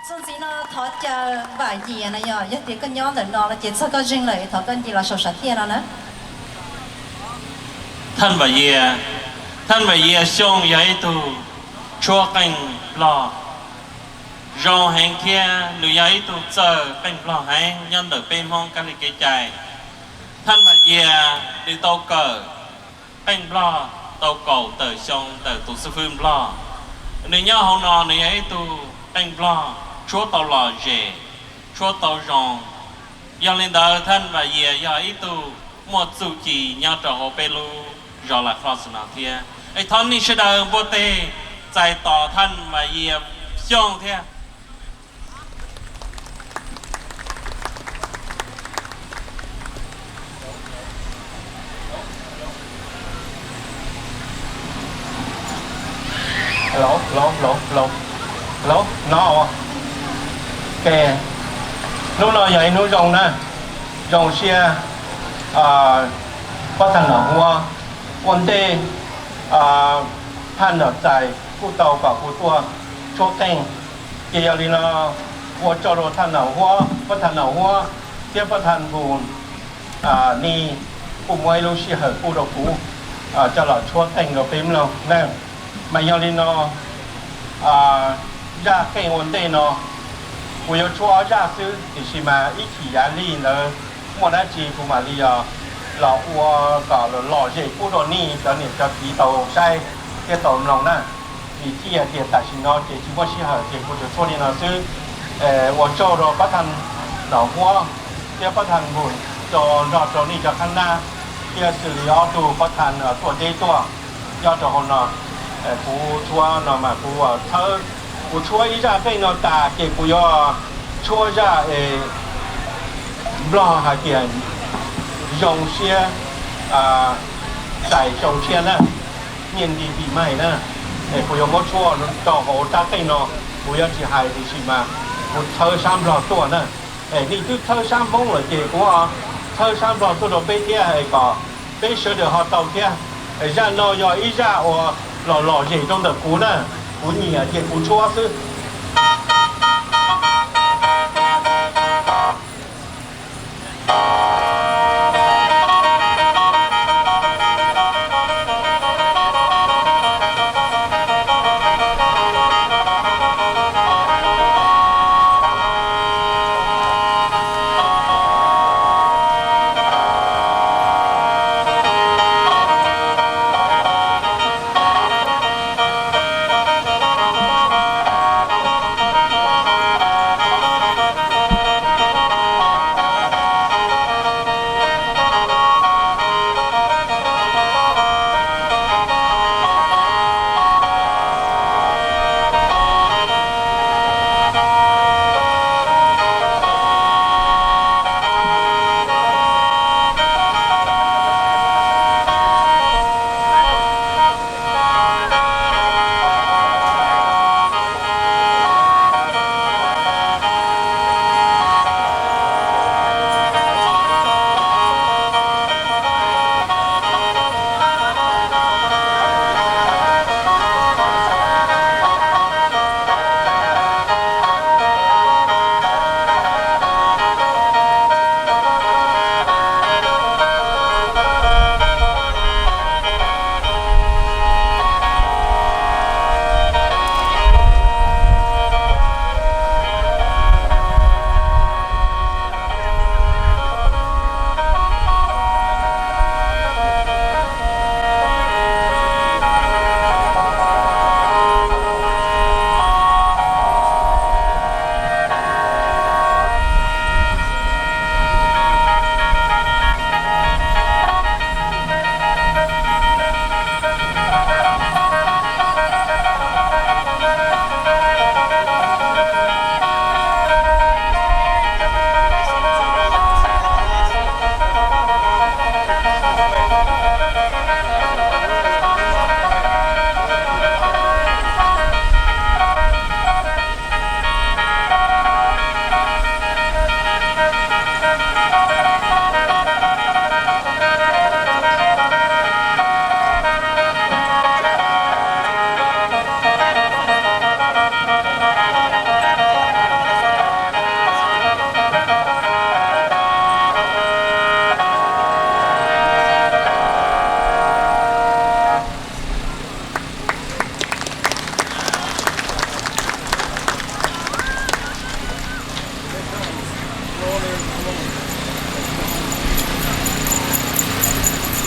Txuas ntxiv no thov caw Vam Yias no yog, yog tias koj nyob ntawm no no ces txog koj zeeg lawm, thov koj nce los saum sam thiaj no na. Thaj Vam Yias, Thaj Vam Yias Xyooj yog ib tug tshuab qeej nplog zoo heev thiab nws yog ib tug txawj qeej nplog heev nyob ntawm peb Hmoob kab li kev cai. Thaj Vam Yias nws tau kawm qeej nplog tau kaum tawm xyoo ntawm tus xib fwb nplog. Nws nyob hauv no nws yog ib tug qeej nplog tshuab tau lom zem, tshuab tau zoo. Yog li ntawd Thaj Vam Yias yog ib tug muaj txuj ci nyob rau hauv peb lub zos Las Hlob xwm no thiab. Es thov nej sawv daws npuaj teg txais tos Thaj Vam Yias Xyooj thiab. Hello, hello, hello, hello, hello, no. Ok, hnub no yog ib hnub zoo na, zoo siab. Pab thaj Nom Huab ua ntej, thaj Nom Txais kuj tau kom kuv tuaj tshuab qeej. Ces yog li no, ua tsaug rau thaj Nom Huab, pab thaj Nom Huab thiab pab thaj Npus, nej kuj muab ib lub sij hawm pub rau kuv coj los tshuab qeej rau peb mloog na. Mas yog li no, zaj qeej ua ntej no kuv yuav tshuab ob zaj xwb, tiam sis mas ib chim yav li ntawd muaj dab tsi kuv mam li los ua kom lom zem pub rau nej cov niam cov txiv tau saib thiab tau mloog na. Vim thiaj tias tam sim no ces tsis muaj sij hawm ces kuv tsuas tshuab li no xwb. Ua tsaug rau pab thaj Nom Huab thiab pab thaj Npus tau nrog rau nej cov khab nab thiab xws li ob tug pab thaj tuaj deb tuaj nyob rau hauv no. Kuv tshuab no mas kuv txhawb, kuv tshuab ib zaj qeej no tas ces kuv yuav tshuab zaj es Nplog hais tias zoo siab, txais zoo siab na, nyiaj nti tim maim na. Es kuv yuav muab tshuab rau hauv rab qeej no, kuv yuav tsis hais tiam sis mas kuv txhawb sab Nplog tuaj na. Es nej twb txhawb sab Hmoob lawm ces kuv txhawb sab Nplog tuaj rau peb thiab es kom peb sawv daws ho tau thiab. Zaj no yog ib zaj uas lom lom zem rau ntawm kuv na, kuv nyiam ces kuv tshuab xwb.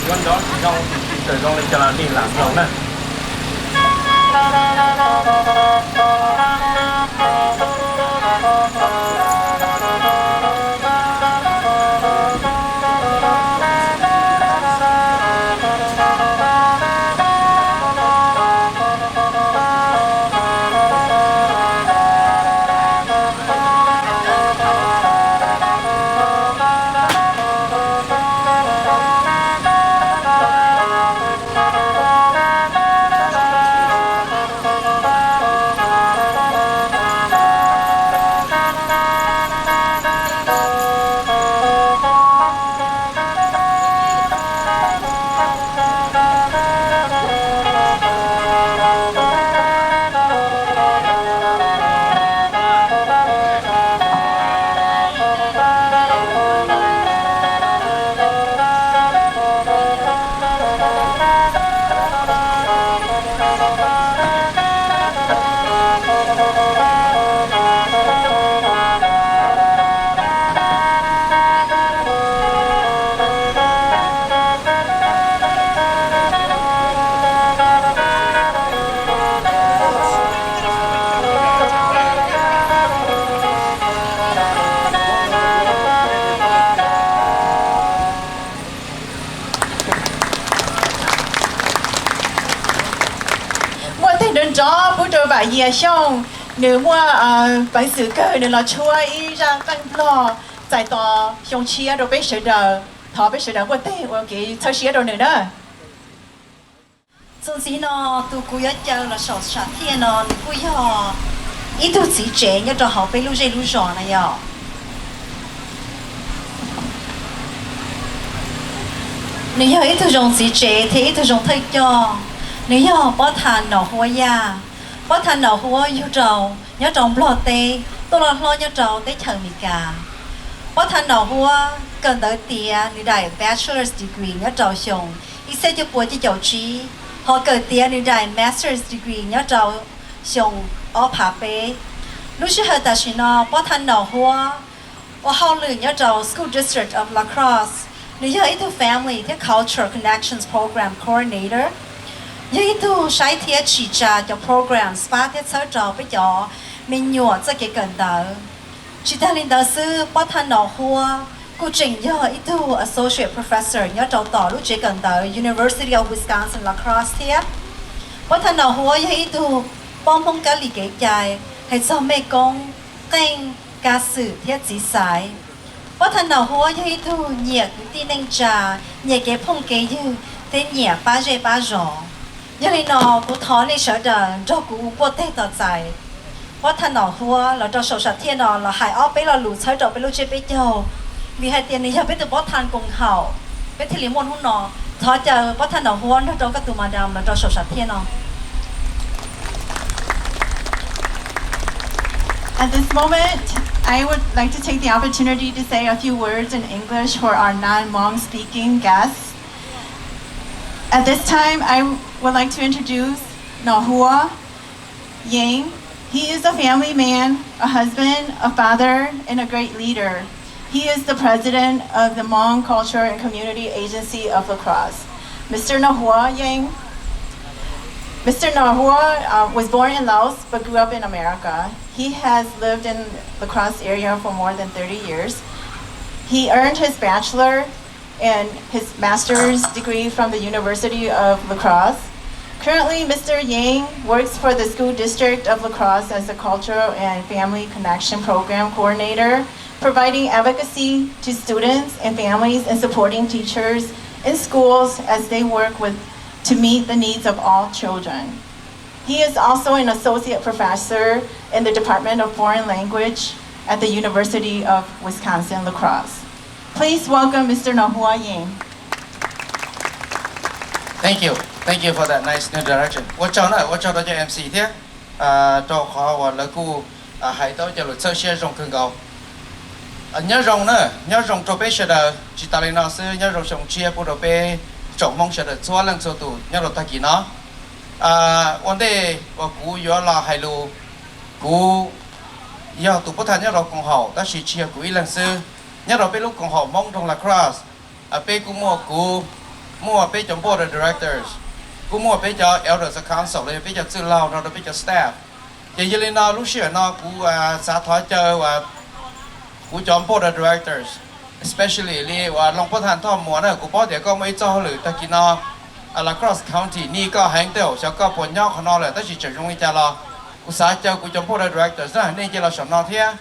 Yuav nrov tsis zoo, tsis tawm zoo li cas los nej lam mloog na. Muaj tej nrov nrov pub rau Vam Yias Xyooj, nws muaj peev xwm kawg nws los tshuab ib zaj qeej nplog txais tos xyoo tshiab rau peb sawv daws. Thov peb sawv daws npuaj teg ua kev txhawb siab rau nws na. Txuas ntxiv no, tus kuv yuav caw los saum sam thiaj no nws kuj yog ib tug txiv tsev nyob rau hauv peb lub zej lub zos na yom. Nws yog ib tug zoo txiv tsev thiab ib tug zoo thawj coj. Nws yog Pob Tha Naum Huab Yaj. Pob Tha Naum Huab yug rau nyob rau Nplog teb, tuaj los hlob nyob rau teb chaws Amelikas. Pob Tha Naum Huab kawm ntawv tiav nws daim bachelor's degree nyob rau xyoo ib txhiab cuaj puas cuaj caum tsib, ho kawm tiav nws daim master's degree nyob rau xyoo ob phav peb. Lub sij hawm tam sim no Pob Tha Naum Huab ua hauj lwm nyob rau School District of La Crosse. Nws yog ib tug Family thiab Cultural Connections Program Coordinator, yog ib tug saib thiab tsim tsa cov programs pab thiab txhawb rau peb cov me nyuam txoj kev kawm ntawv. Tsis tag li ntawd xwb, Pob Tha Naum Huab kuj tseem yog ib tug Associate Professor nyob rau tom lub tsev kawm ntawv University of Wisconsin La Crosse thiab. Pob Tha Naum Huab yog ib tug paub Hmoob kab lis kev cai hais txog mej koob, qeej, kav xwm thiab txiv xaiv. Pob Tha Naum Huab yog ib tug nyiam kwv tij neej tsa, nyiam kev phooj kev ywg thiab nyiam pab zej pab zos. Yog li no kuv thov nej sawv daws nrog kuv npuaj teg tos txais Pob Tha Naum Huab los rau saum sam thiaj no los hais ob peb lo lus txhawb rau peb lub tsiab peb caug, vim hais tias nws yog peb tus Pob Tha koom haum, peb thiaj li muaj hnub no. Thov caw Pob Tha Naum Huab nrog rau koj tus madam los rau saum sam thiaj no. At this moment, I would like to take the opportunity to say a few words in English for our non-Hmong speaking guests. At this time, I would like to introduce Nahua Yang. He is a family man, a husband, a father, and a great leader. He is the president of the Hmong Culture and Community Agency of La Crosse. Mister Nahua Yang. Mister Nahua uh, was born in Laos but grew up in America. He has lived in La Crosse area for more than thirty years. He earned his bachelor and his master's degree from the University of La Crosse. Currently, Mister Yang works for the School District of La Crosse as a Cultural and Family Connection Program Coordinator, providing advocacy to students and families and supporting teachers in schools as they work with to meet the needs of all children. He is also an associate professor in the Department of Foreign Language at the University of Wisconsin La Crosse. Please welcome Mister Nahua Yang. Thank you. Thank you for that nice introduction. Ua tsaug na, ua tsaug rau cov M C thiab, rau qhov uas lawv kuj hais tau cov lus txhawb siab zoo kawg nkaus. Nyob zoo na, nyob zoo rau peb sawv daws, tsis tas li no xwb, nyob zoo xyoo tshiab pub rau peb tsoom Hmoob sawv daws txhua leej txhua tus nyob rau tag kis no. Ua ntej uas kuv yuav los hais lus, kuv yog tus pub thaj nyob rau koom haum, tab sis tsis yog kuv ib leeg xwb. Nyob rau peb lub koom haum Hmoob nroog La Crosse, peb kuj muaj kuv muaj peb cov board of directors, kuj muaj peb cov elders of council los yog peb cov txwj laug nrog rau peb cov staff. Ces yog li no lub sij hawm no kuv xav thov caw kuv cov board of directors, especially li uas Loos Pab Thas Thoj Muas na, kuv paub tias koj muaj ib txoj hauj lwm tag kis no, La Crosse County nij koj heev tej zaum xyov koj puas nyob qhov no lawm tab sis tseem zoo li cas los kuv xav caw kuv cov board of directors na nej cia los saum no thiab.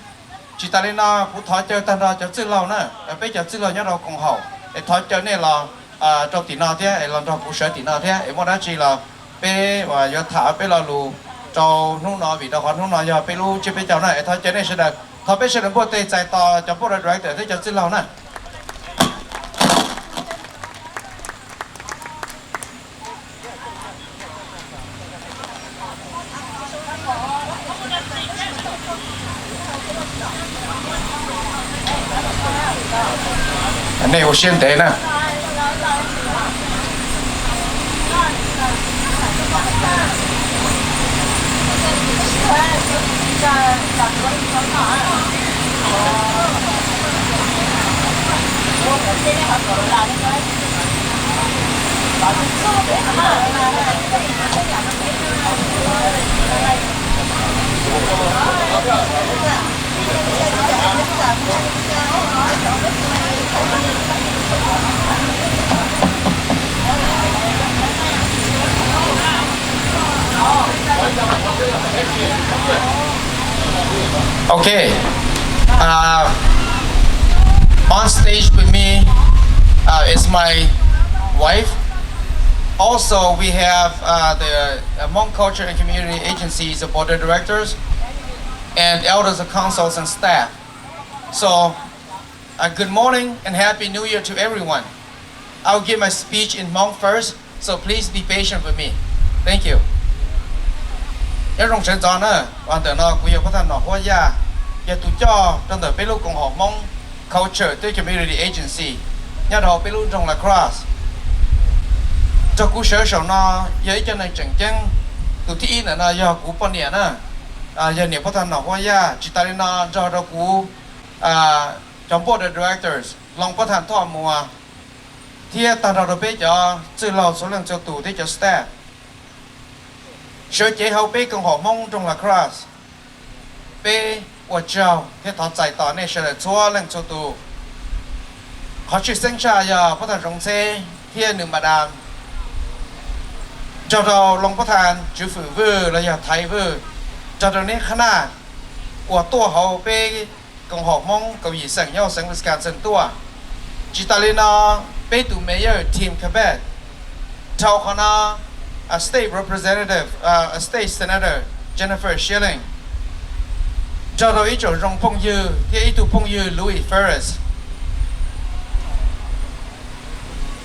Tsis tas li no kuv thov caw tag nrho cov txwj laug na, peb cov txwj laug nyob rau koom haum es thov caw nej los rau tim no thiab es los nrog kuv sawv tim no thiab es muaj dab tsi los peb yuav tham peb lo lus rau hnub no vim rau qhov hnub no yog peb lub tsiab peb caug na es thov caw nej sawv daws, thov peb sawv daws npuaj tes txais tos cov board of directors thiab cov txwj laug na. Nej ua siab ntev na. Okay. Uh, on stage with me uh, is my wife. Also, we have uh, the uh, Hmong Culture and Community Agency's board of directors and elders of councils and staff. So, uh, good morning and happy New Year to everyone. I will give my speech in Hmong first, so please be patient with me. Thank you. Nyob zoo sawv ntxov na, uas ntawm no kuv yog Pab Thas Nom Huab Yaj, yog tus coj rau ntawm peb lub koom haum Hmoob Culture thiab Community Agency nyob rau hauv peb lub nroog La Crosse. Nrog kuv sawv saum no yog ib co neeg tseem ceeb. Tus thib ib ntawm no yog kuv poj niam na, yog niam Pab Thas Nom Huab Yaj. Tsis tas li no nrog rau kuv cov board of directors, Loos Pab Thas Thoj Muas, thiab tag nrho rau peb cov txwj laug txhua leej txhua tus thiab cov staff. Sawv cev hauv peb koom haum Hmoob nroog La Crosse, peb ua tsaug thiab thov txais tos nej sawv daws txhua leej txhua tus. Qhov tshwj xeeb tshaj yog Pab Thas Zoov Ntxheb thiab nws madam, nrog rau Loos Pab Thas Tswv Fwm Vwj los yog Thaiv Vwj, nrog rau neb qhab naj uas tuaj hauv peb koom haum Hmoob kaum yim xeem nyob hauv xeev Wisconsin tuaj. Tsis tas li no, peb tus mayor Tim Kabet, dhau qhov no, state representative, state senator Jennifer Schilling, nrog rau ib tsoom zoo phooj ywg thiab ib tug phooj ywg Louis Ferris,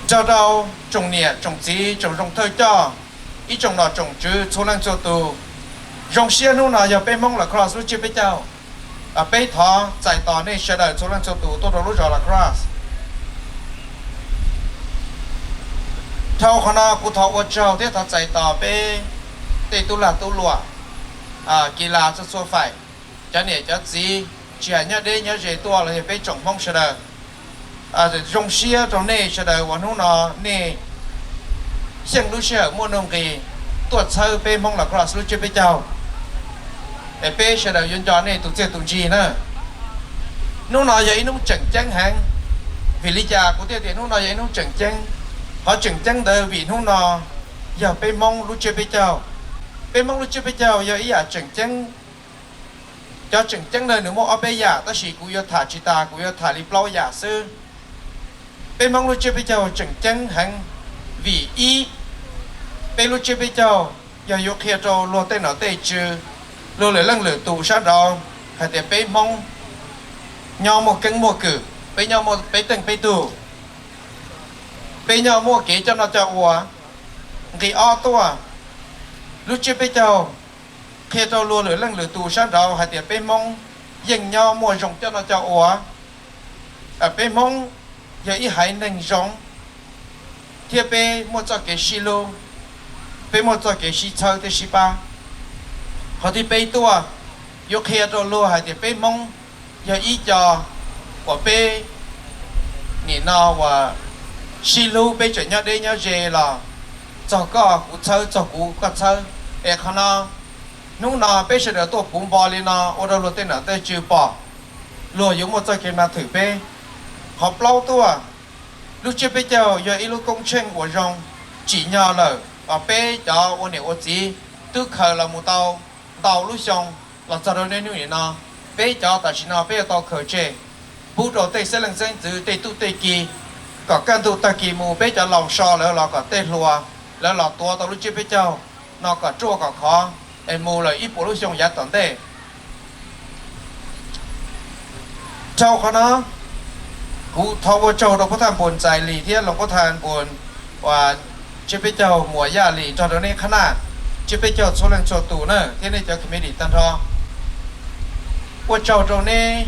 nrog rau tsoom niam tsoom txiv tsoom zoo thawj coj, ib tsoom nom tsoom tswv txhua leej txhua tus. Zoo siab hnub no yog peb Hmoob La Crosse lub tsiab peb caug. Peb thov txais tos nej sawv daws txhua leej txhua tus tuaj rau lub zos La Crosse. Dhau qhov no kuv thov ua tsaug thiab thov txais tos peb tej tub lag tub luam, kis las txhua txhua faim, cov niam cov txiv, tsis hais nyob deb nyob ze tuaj los yog peb tsoom Hmoob sawv daws. Zoo siab rau nej sawv daws uas hnub no nej xyeej lub sij hawm muaj nuj nqis tuaj txhawb peb Hmoob La Crosse lub tsiab peb caug. Es peb sawv daws yuav nco nej tus txiaj tus ntsig na. Hnub no yog ib hnub tseem ceeb heev. Vim li cas kuv thiaj tias hnub no yog ib hnub tseem ceeb? Qhov tseem ceeb ntawd vim hnub no yog peb Hmoob lub tsiab peb caug. Peb Hmoob lub tsiab peb caug yog ib yam tseem ceeb. Cov tseem ceeb ntawd nws muaj ob peb yam tab sis kuv yuav tham tsis tas, kuv yuav tham li plaub yam xwb. Peb Hmoob lub tsiab peb caug tseem ceeb heev vim ib, peb lub tsiab peb caug yog yuav qhia rau luag tej nom tej tswv, luag lwm leej lwm tus sab nraud hais tias peb Hmoob nyob muaj keeb muaj kwm, peb nyob muaj peb teej peb tug, peb nyob muaj kev coj noj coj ua. Nqi ob tuaj, lub tsiab peb caug qhia rau luag lwm leej lwm tus sab nraud hais tias peb Hmoob yeej nyob muaj zoo coj noj coj ua. Peb Hmoob yog ib haiv neeg zoo, thiab peb muaj txoj kev sib hlub, peb muaj txoj kev sib txhawb thiab sib pab. Qhov thib peb tuaj, yuav qhia rau luag hais tias peb Hmoob yog ib co uas peb nim no uas sib hlub, peb tseem nyob deb nyob ze los txog koj kuv txhawb, txog kuv koj txhawb. Es qhov no, hnub no peb sawv daws tuaj puv npo li no ua rau luag tej nom tej tswv pom, luag yuav muaj txoj kev mas thwm peb. Qhov plaub tuaj, lub tsiab peb caug yog ib lub koob tsheej uas zoo tsim nyog lawm, peb cov ua niam ua txiv twb khaws los mus tau ntau lub xyoo los txog rau niaj hnub nim no. Peb cov tam sim no peb yuav tau khaws tseg pub rau tej xeeb leej xeeb ntxwv, tej tub tej ki, kom kaj ntug tag kis mus peb cov laus so lawv los kom tej hluas lawv los tuav tau lub tsiab peb caug no kom ruaj kom khov es mus lawm ib puas lub xyoo yav tom ntej. Dhau qhov no, kuv thov ua tsaug rau pab thaj npus Ntxais Lis thiab loos pab thaj npus tsiab peb caug Muas Yaj Lis nrog rau neb qhab naj tsiab peb caug txhua leej txhua tus na thiab nej cov committee tag nrho. Ua tsaug rau neb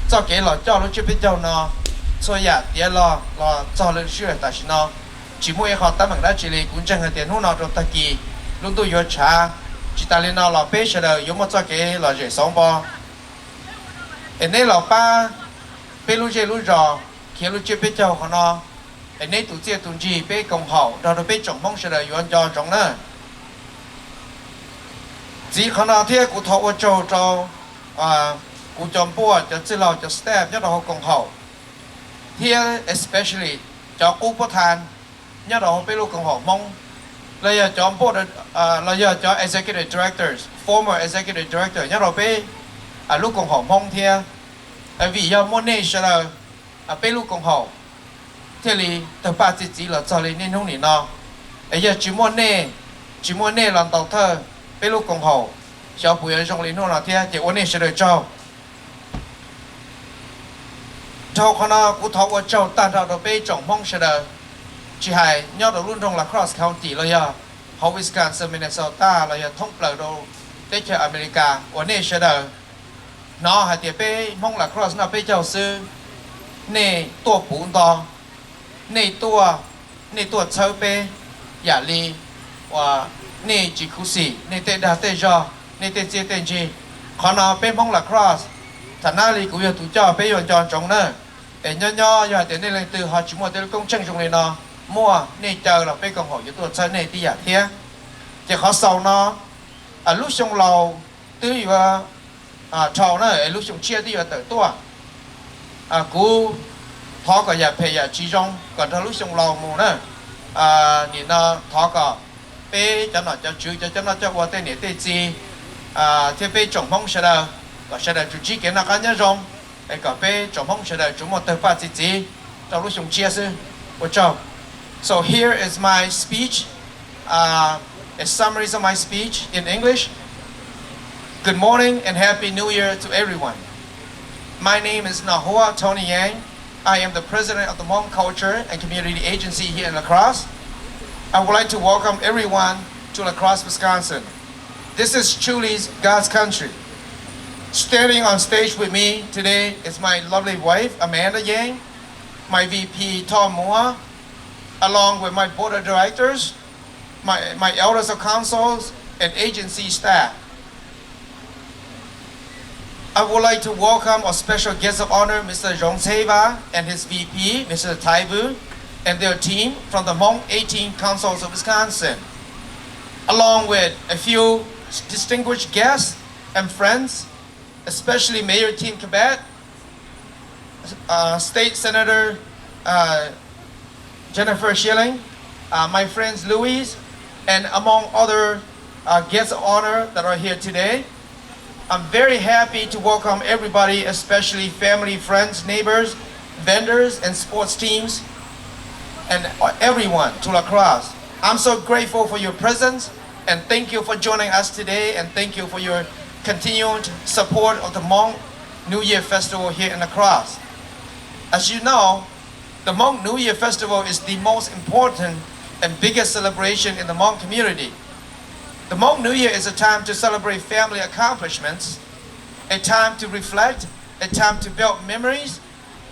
txoj kev los coj lub tsiab peb caug no txhua yam tiav los los txog lub sij hawm tam sim no. Tsis muaj ib qho teeb meem dab tsi li, kuv ntseeg hais tias hnub no rau tag kis lub ntuj yuav tshav. Tsis tas li no los peb sawv daws yuav muaj txoj kev lom zem xauv npo es neb los pab peb lub zej lub zos khiav lub tsiab peb caug qhov no, es neb tus txiaj tus ntsig peb koom haum nrog rau peb tsoom Hmoob sawv daws yuav nco ntsoov na. Txiv qhov no thiab kuv thov ua tsaug rau kuv cov npuaj, cov txwj laug, cov staff nyob rau hauv koom haum, thiab especially cov qub pab thaj nyob rau hauv peb lub koom haum Hmoob, los yog cov npuaj, los yog cov executive directors, former executive director nyob rau peb lub koom haum Hmoob thiab. Vim yog muaj nej sawv daws, peb lub koom haum thiaj li tawg paj txi txiv los txog li niaj hnub nim no. Es yog tsis muaj nej, tsis muaj nej los ntaus thawj peb lub koom haum, xyov puas yuav zoo li hnub no thiab, ces ua nej sawv daws tsaug. Dhau qhov no kuv thov ua tsaug tag nrho rau peb tsoom Hmoob sawv daws, tsis hais nyob rau lub nroog La Crosse County los yog hauv Wisconsin, Minnesota los yog thoob plaws rau teb chaws Amelikas uas nej sawv daws hnov hais tias peb Hmoob La Crosse noj peb caug xwb, nej tuaj puv nto, nej tuaj, nej tuaj txhawb peb yam li uas nej tsis khuv xim nej tej dag tej zog, nej tej txiaj tej ntsig. Qhov no peb Hmoob La Crosse, thaum nab li kuv yog tus coj peb yuav nco ntsoov na. Es nyob nyob yog hais tias nej leej twg ho tsis muaj tej lub koob tsheej zoo li no, muaj nej caw los peb koom haum yuav tuaj txhawb nej tib yam thiab. Ces qhov xaus no, lub xyoo laus twb yuav dhau na, es lub xyoo tshiab twb yuav tawm tuaj. Kuv thov kom yam phem yam tsis zoo kom nrog lub xyoo laus mus na. Nim no thov kom peb cov nom cov tswv, cov coj noj coj ua, tej niam tej txiv, thiab peb tsoom Hmoob sawv daws, kom sawv daws tsuas ntsib kev noj qab nyob zoo, es kom peb tsoom Hmoob sawv daws tsuas muaj tawg paj txi txiv rau lub xyoo tshiab xwb. Ua tsaug. So here is my speech, uh, a summaries of my speech in English. Good morning and Happy New Year to everyone. My name is Nahua Tony Yang. I am the president of the Hmong Culture and Community Agency here in La Crosse. I would like to welcome everyone to La Crosse, Wisconsin. This is truly God's country. Standing on stage with me today is my lovely wife, Amanda Yang, my V P, Tom Moore, along with my board of directors, my, my elders of councils, and agency staff. I would like to welcome our special guest of honor, Mister Zhong Ceva, and his V P, Mister Tai Vu, and their team from the Hmong eighteen Councils of Wisconsin, along with a few distinguished guests and friends, especially Mayor Tim Kibet, uh, State Senator, uh, Jennifer Schilling, uh, my friends Louise, and among other, uh, guests of honor that are here today. I'm very happy to welcome everybody, especially family, friends, neighbors, vendors, and sports teams, and everyone to La Crosse. I'm so grateful for your presence, and thank you for joining us today, and thank you for your continued support of the Hmong New Year Festival here in La Crosse. As you know, the Hmong New Year Festival is the most important and biggest celebration in the Hmong community. The Hmong New Year is a time to celebrate family accomplishments, a time to reflect, a time to build memories,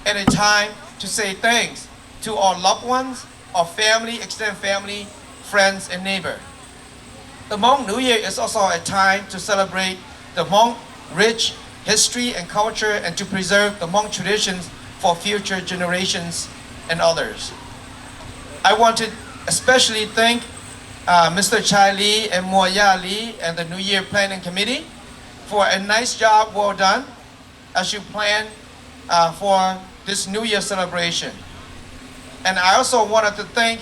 and a time to say thanks to our loved ones, our family, extended family, friends, and neighbor. The Hmong New Year is also a time to celebrate the Hmong rich history and culture and to preserve the Hmong traditions for future generations and others. I want to especially thank uh, Mister Chai Lee and Muaya Lee and the New Year Planning Committee for a nice job well done as you plan uh, for this New Year celebration. And I also wanted to thank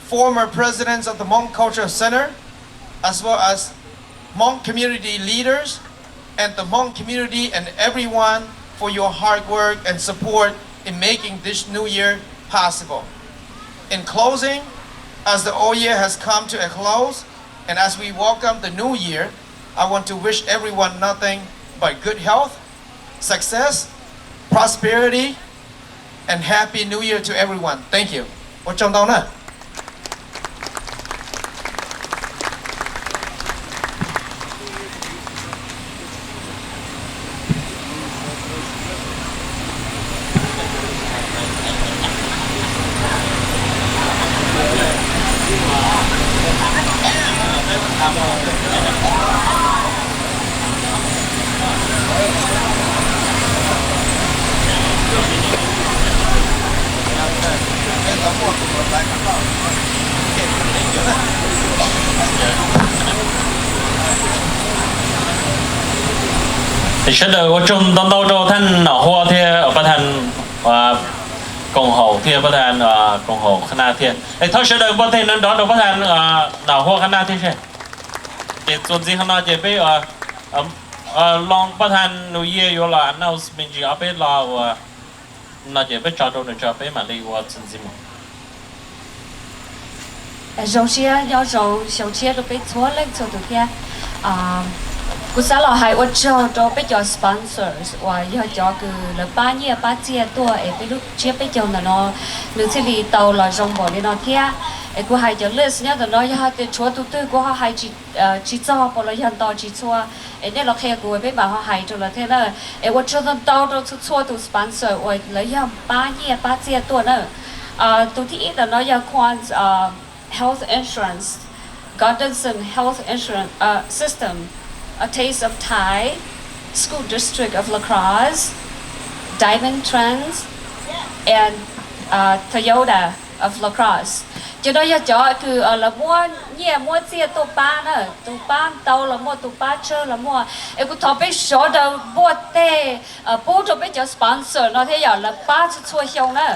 former presidents of the Hmong Cultural Center, as well as Hmong community leaders and the Hmong community and everyone for your hard work and support in making this new year possible. In closing, as the old year has come to a close and as we welcome the new year, I want to wish everyone nothing but good health, success, prosperity, and happy new year to everyone. Thank you. Ua tsaug ntau na. Sawv daws ua tsaug ntau ntau rau thaj Nom Hua thiab pab thaj Koom Haum thiab pab thaj Koom Haum Qhab Naj thiab. Es thov sawv daws npuaj teg nrov nrov rau pab thaj Nom Hua Qhab Naj thiab seb. Ces txuas ntxiv qhov no ces peb loo pab thaj New Year yuav los announce me ntsis ob peb lo uas no ces peb tso rau nws tso peb mam li ua txuas ntxiv mus. Zoo siab nyob zoo xyoo tshiab rau peb txhua leej txhua tus thiab. Kuv xav los hais ua tsaug rau peb cov sponsors uas yog cov kws lawv pab nyiaj pab txiaj tuaj es peb lub tsiab peb caug ntawm no nws thiaj li tau los zoo npaum li no thiab. Es kuv hais cov list nyob ntawm no yog tias tshuav tus twg kuv ho hais tsis txog puas los yog nto tsis txhua, es nej los qhia kuv peb mam ho hais rau lawv thiab na. Es ua tsaug ntau ntau rau txhua txhua tus sponsor uas lawv yog pab nyiaj pab txiaj tuaj na. Tus thib ib ntawm no yog Kwan's Health Insurance, Goddinson Health Insurance System, A Taste of Thai, School District of La Crosse, Diamond Trends, and Toyota of La Crosse. Cov no yog cov kws lawv muab nyiaj muab txiaj tuaj pab na, tus pab ntau los muaj, tus pab tsawg los muaj. Es kuv thov peb sawv daws npuaj teg pub rau peb cov sponsor no thiab yog lawv pab txhua txhua xyoo na.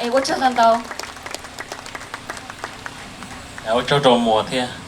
Es ua tsaug ntau ntau. Ua tsaug rau Muas thiab.